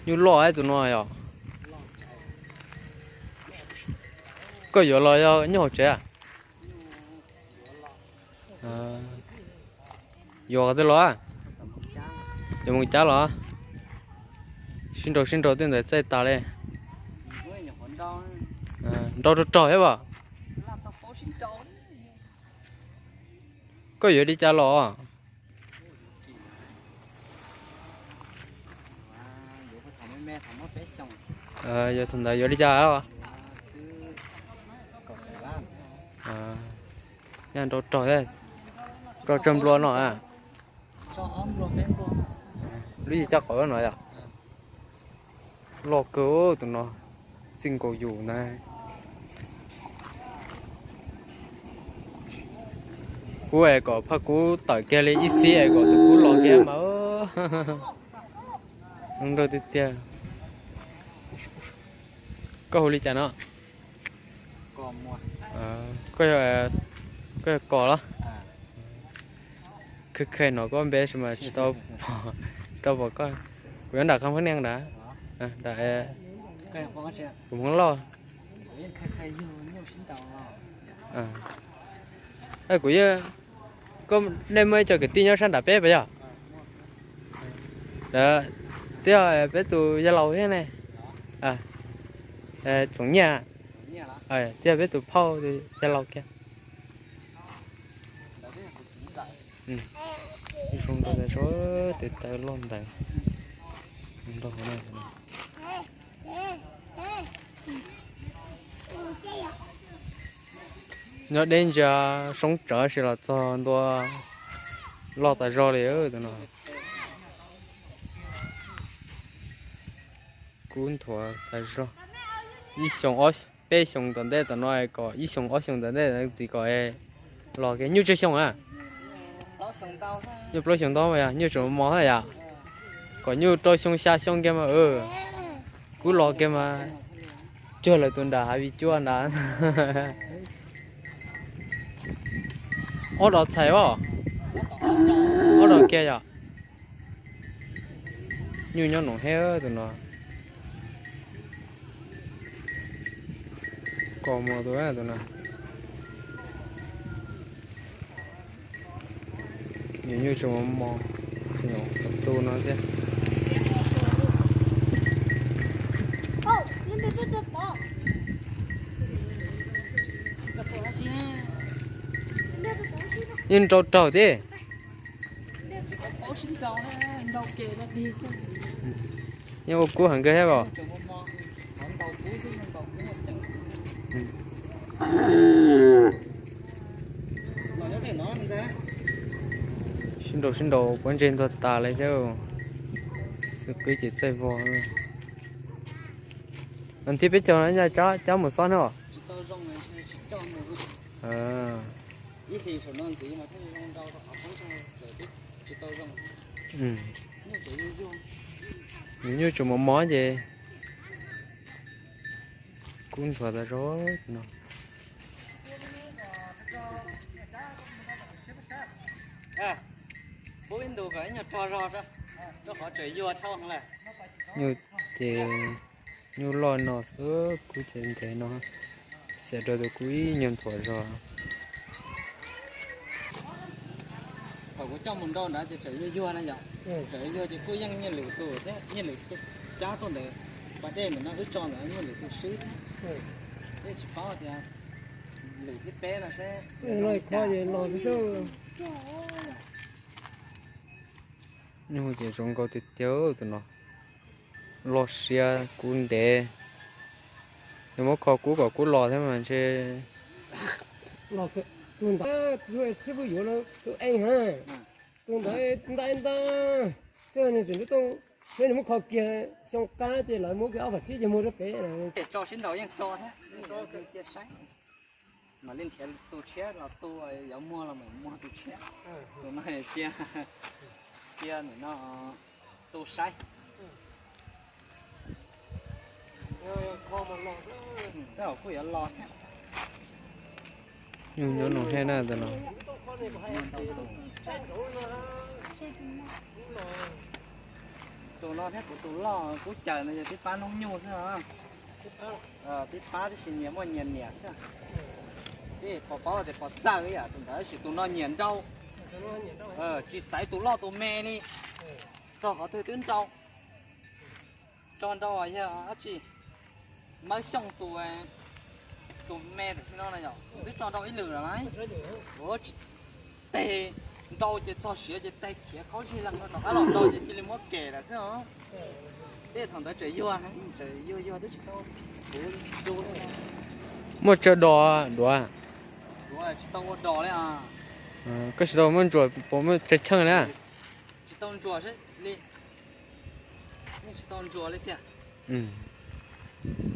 Nyuj loj tus no yom. Koj yuav los yog nyuj hauv tsev? Yuav qhov twg los? Yuav mus cab los? Sib nraus sib nraus tej ntawd txaij tas li. Nrau rau rog thiab as. Koj yuav li cas los? Yog thaum ntawd yuav li cas? Nyaj nrau rog, rog tsawg nplua no? Lub yim caj qhov no yom. Loj kawg tus no, txij nkaus yus ntag. Kub es kom phaj kub tawm kiag li ib xib es kom tus kub los kiag mas. Nrau tiag tiag. Koj hu li cas no? Koj yog koj yog kos los? Khwv khwv no koj npe sis mas tsis tau pom koj. Kuv yuav nram qhov pheej niaj nrad, nram kuv hmoob loj. Kuv, koj, nej muaj ib co kwv tij nyob sab nram peb puas yog? Lawv, twb yog peb tus yawg laus thiab ne. Txoov Nyiaj, twb yog peb tus phauj yawg laus kiag. Zoo nkaus tas zog, tes taw loj ntawd. Nyob deb ntsia soob tsawv sis los txog ntua loj tas zog li tus no. Kub nthuav tas zog. Ib xyoo ob, peb xyoo tom ntej tom no kom ib xyoo ob xyoo tom ntej ntxiv kom los kiag. Nyuj tsawg xyoo a? Nyuj plaub xyoo ntau yog nyuj tseem mos thiab yom. Kom nyuj rau xyoo xya xyoo kiag mas, kub los kiag mas cuag lawv tus nram hav vij cuaj nrad. Ob dos txhais os, ob dos kiag yom. Nyuj nyob noom heb tus no. Kos mos tus tus no. Nyuj tseem mos, tu no thiab. Yeej nrau raug thiab. Yeej ua kub heev kawg thiab os. Sib nraus sib nraus pob ntseg ntuag tas li thiab. Xwb qwb ces txaij vog. Thiab peb caug no cab mus xob na os. Nws nyuj tseem mos mos ces kub ntxhuav tas zog no. Nyuj ces nyuj loj no xwb, kub ces ntev no, xiam rau tus kub ib nyuag nthuav zog. Thaum kuv coj mus nrau nrad ces tseem yuag yuag na yom, tseem yuag ces kuj yeej nyiaj lwm tus thiab nyiaj lwm cab tuaj ntawd, pas dej ntawm no wb tso ntawd nyiaj lwm tus swb thiab. Yeej tsis paub tias lwm thib peb no seb. Nyuj ces zoo nkauj tiag tiag tus no. Loj siab kub ntev. Yog muab kho kub kom kub los thiab mas ntshe. Tus ntawd txwb pub yuav tus eej ha, tus ntawd nta nta, twb nws xim ntuj tooj, thiab nws muab kho kiag xyoo qab ces lawv muab kiag ob vam tsib ces muag rau pem. Tso sib nraus yeej tso thiab, cia saib. Mam li nrhiav tus tshiab los tu, yuav muag los mam muag tus tshiab. Tus no cia, cia nim no tu saib. Kuj yuav los thiab. Nyuj nyob noo hej na ntawm no. Tus no thiab kuv tus loj kub caws no yog tib pab noob nyuj xwb os. Tib pab tab sis nyias muaj nyias niam xwb. Peb pom paub tias pom txawj ib yam tus ntawd, tab sis tus no nyiam nrau, tsis xaiv tus loj tus me li. Txog qhov twg twb nrau. Tso nrau yog dab tsi, Mawb Xyooj tus, tus me tam sim no na yom, twb tso nrau ib lwm lawm na. Ua tsis, teg nrau ces txog siav ces teg khiav khaub zig leeg no rov qab los nrau ces cia li muab kem lawm xwb os. Tej thaum ntawd tseem yuag, tseem yuag yuag twb tsis tau, kuv du, muaj tsawg dos duav? Duav tsis tau ua dos li. Koj tsis tau muab ntsuas puas muaj tsawg cheej na? Tsis tau ntsuas li, yeej tsis tau ntsuas li tiag.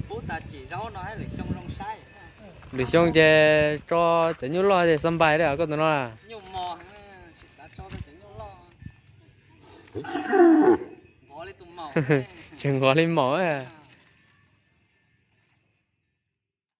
Pub tas cim zaub no lwm xyoo zoo saib. Lwm xyoo ces tso cov nyuj loj ces xab npais li koj tus no. Nyuj mos, tsis xav tso cov nyuj loj, nqov li tus maum. Tseem nqov li maum.